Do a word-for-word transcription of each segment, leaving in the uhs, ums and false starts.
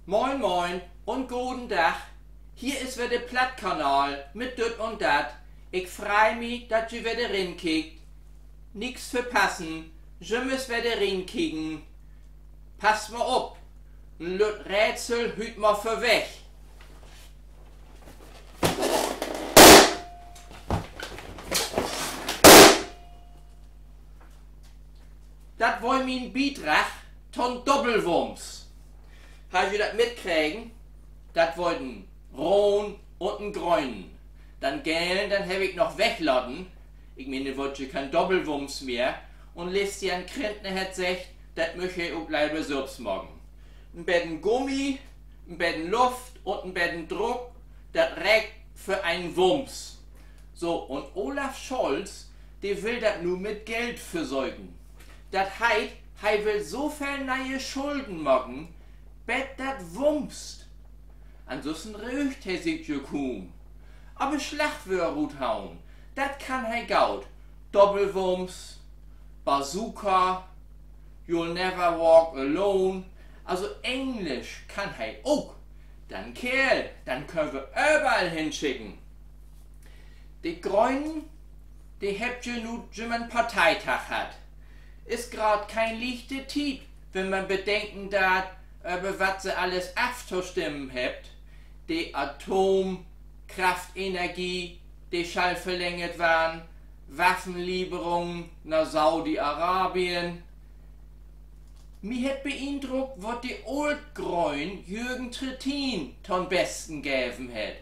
Moin, moin un goden Dag. Hier is wedder de Plattkanal mit Düt un Dat. Ik frei mi, dat ji wedder rinkiekt. Nix verpassen, jümmers wedder rinkieken. Passt mal op, en lütt Rätsel hüüt mal vörweg. Dat weer mien Bidrag to'n Doppelwumms. Hebbt ji dat mitkregen? Dat weer en roden un en grönen. Den gelen, den heff ik noch weglaten. Ik meen, dat weer je keen Doppelwumms mehr. Un Listian Krintner hett seggt, dat müch he ok lever sülvst maken. En beten Gummi, en beten Luft un en beten Druck, dat reckt för en Wumms. So, un Olaf Scholz, de will dat nu mit Geld versöken. Dat heet, he will so veel ne'e Schulden maken, bet dat wumst. Ansünsten röögt he sik jo kuum. Aver Slagwöör ruthauen, dat kann he goot. Doppelwumms, Bazooka, You'll never walk alone. Also Engelsch kann he ok. Den Keerl, den köönt wi överall hinschicken. De Grönen, de hebbt je nu jümmern Parteitag hatt. Is graad keen lichte Tiet, wenn man bedenken deit, över wat se allens aftostimmen hebbt. De Atomkraftenergie, de schall verlängert warrn, Waffenlieferungen na Saudi-Arabien. Mi hett beindruckt, wat de Ooltgröön Jürgen Trittin to'n Besten geven hett.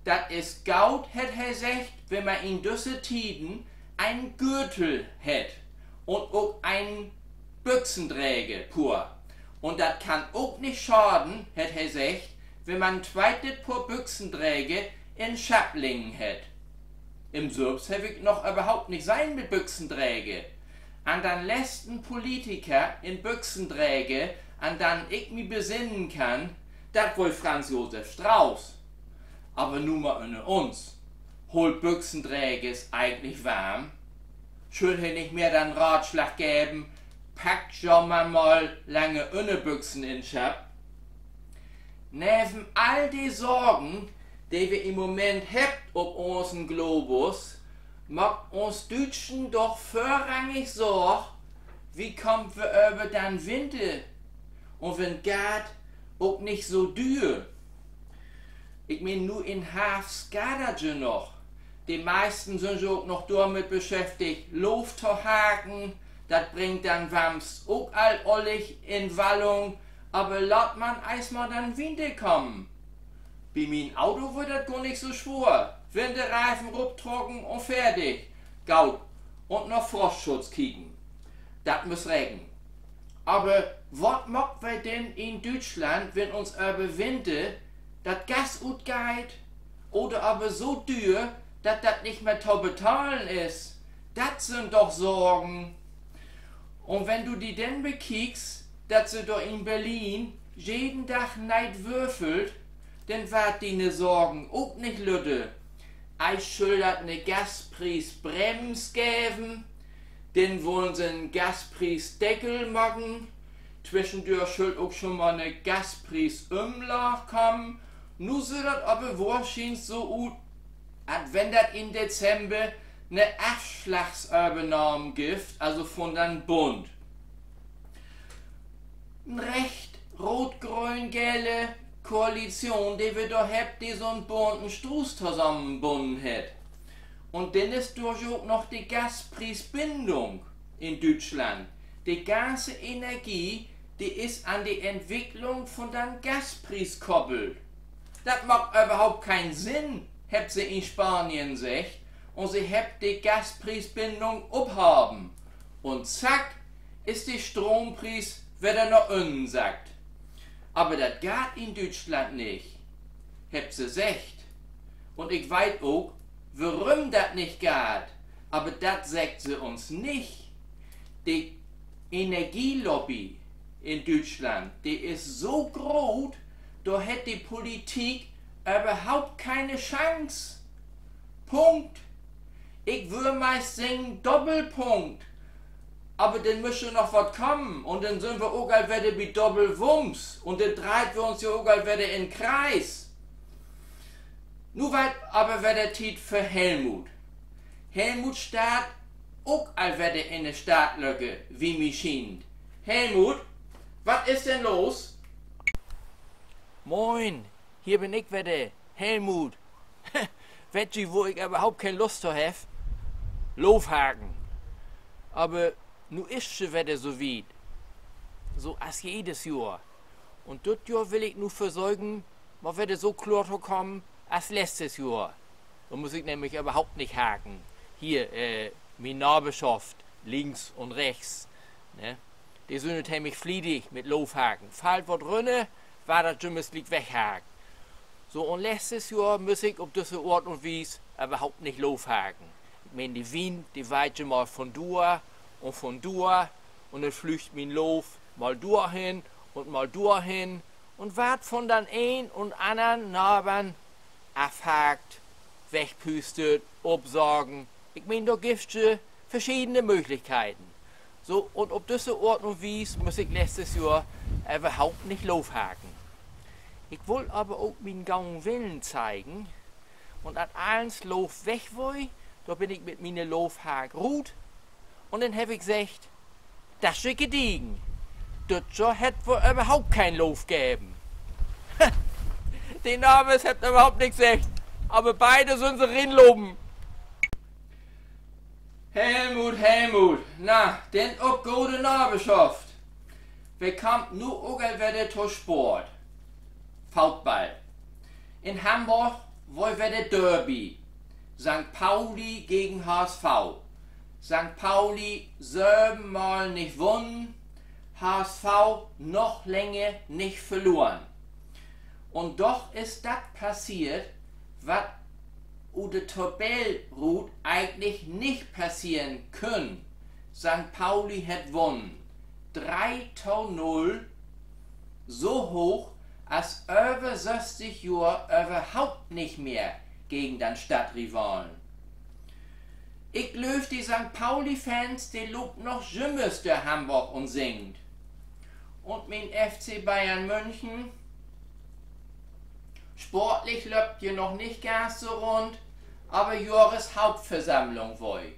Dat is goot, hett he seggt, wenn man in düsse Tieden en Gürtel hett un ok en Büxendreger, Poor. Un dat kann ok nich schaden, hett he seggt, wenn man en tweetet Poor Büxendreger in Schapp liggen hett. Em sülvst heff ik noch överhaupt nich sehn mit Büxendreger. An den letzten Politiker in Büxendreger, an den ik mi besinnen kann, dat weer Franz Josef Strauß. Aver nu mal ünner uns: Hoolt Büxendregers egentlich warm? Schull he nich mehr den Ratslag geven: Packt jo man mal lange Ünnerbüxen in Schapp? Neven all de Sorgen, de wi in Moment hebbt op unsen Globus, maakt uns Düütschen doch vörrangig Sorg, wo kaamt wi över den Winter? Un wenn 't geiht, ok nich so düer. Ik meen, nu in Harvst geiht dat je noch. De meisten sünd je ok noch dormit beschäftigt, Loof to haken. Dat bringt den Wams ok al ollig in Wallung. Aver laat man eerstmal den Winter kamen. Bi mien Auto weer dat gor nich so swoor. Winterreifen ruptrocken un fertig. Goot, un na Frostschutz kieken. Dat mutt recken. Aver wat maakt wi denn in Düütschland, wenn uns över Winter dat Gas utgeiht oder aver so düer, dat dat nich mehr to betahlen is? Dat sünd doch Sorgen. Un wenn du di denn bekiekst, dat se dor in Berlin jeden Dag nee würfelt, denn warrt diene Sorgen ok nich lütter. Eerst schull dat 'ne Gaspriesbrems geven, denn wullen se 'n Gaspriesdeckel maken. Twischendör schull ok schon mal 'ne Gaspriesümlaag kamen. Nu süht dat aver wohrschienlich so ut, as wenn dat in Dezember 'ne Afslagsövernahm gifft, also vun den Bund. En recht root-gröön-gele Koalition, de wi dor hebbt, de so'n bunten Struuß tosamenbunnen hett. Un denn is dor jo ok noch de Gaspriesbindung in Düütschland. De ganze Energie, de is an de Entwicklung vun den Gaspries koppelt. Dat maakt överhaupt keen Sinn, hebbt se in Spanien seggt, un se hebbt de Gaspriesbindung ophaven. Un zack, is de Stroompries wedder na ünnen sackt. Aver dat geiht in Düütschland nich, hebbt se seggt. Un ik weet ok, worüm dat nich geiht, aver dat seggt se uns nich. De Energielobby in Düütschland, de is so groot, dor hett de Politik överhaupt kene Chance. Punkt. Ik wöör meist seggen Doppelpunkt. Aver denn müss jo noch wat kamen un denn sünd wi ok al wedder bi Doppelwumms un denn dreiht wi uns jo ok al wedder in Kreis. Nu warrt aver wedder Tiet för Helmut. Helmut steiht ok al wedder in de Startlöcker, wie mi schient. Helmut, wat is denn los? Moin, hier bün ik wedder, Helmut. Weet ji, wo ik överhaupt keen Lust to heff? Loofhaken. Aver nu is 't wedder so wiet. So as jedes Johr. Un düt Johr will ik nu versöken, mal wedder so kloor to kamen as letztes Johr. Dor muss ik nämlich överhaupt nich haken. Hier, äh, mien Naberschaft, links un rechts, ne? De sünd temlich fliedig mit Loofhaken. Fallt wat rünner, warrt dat jümmers gliek weghaakt. So, un letztes Johr muss ik op düsse Oort un Wies överhaupt nich Loofhaken. Ik meen, de Wind, de weiht je mal von dor un von dor, un denn flüggt mien Loof mal dorhen un mal dorhen un warrt von den een un annern Nabern afhaakt, wegpüstert, opsagen. Ik meen, dor gifft 't je verschiedene Mööglichkeiten. So, un op düsse Oort un Wies muss ik letztes Johr överhaupt nich Loofhaken. Ik wull aver ok mien goden Willen zeigen. Un as allens Loof weg weer, dor bün ik mit miene Loofhaak rut. Un denn heff ik seggt: Dat is gediegen. Düt Johr hett 't woll överhaupt keen Loof geven. De Nabers hebbt överhaupt nix seggt, aver beide sünd se rinlopen. Helmut, Helmut, na, denn ok gode Naberschaft. Wi kaamt nu ok al wedder to Sport. Football. In Hamborg weer wedder Derby. Sankt Pauli gegen H S V. Sankt Pauli sövenmal nich wunnen, H S V noch länger nich verloren. Un doch is dat passeert, wat ut de Tabell rut egentlich nich passeren kunn. Sankt Pauli hett wunnen. Dree to null, so hooch as över sösstig Johr överhaupt nich mehr gegen den Stadtrivalen. Ik glööv, de Sankt Pauli-Fans, de loopt noch jümmers dör Hamborg un singt. Un mien F C Bayern München, sportlich löppt je noch nich ganz so rund, aver Johreshauptversammlung weer.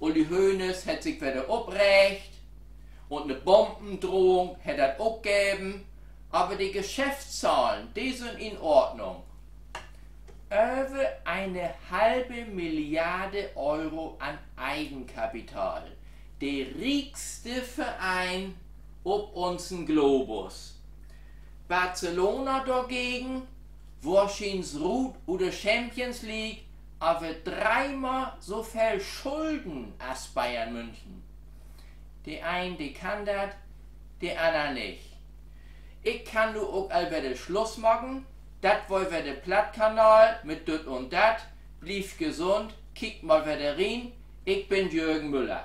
Uli Hoeneß hett sik wedder opreegt un 'ne Bombendrohung hett dat ok geven, aver de Geschäftszahlen, de sünd in Ordnung. Över eine halbe Milliarde Euro an Eigenkapital. De riekste Vereen op unsen Globus. Barcelona dorgegen, wohrschienlich rut ut de Champions League, aver dreemal so veel Schulden as Bayern München. De een, de kann dat, de anner nich. Ik kann nu ok al wedder Sluss maken. Dat weer wedder de Plattkanal mit Düt un Dat. Blievt gesund, kiekt mal wedder rin. Ik bün Jürgen Müller.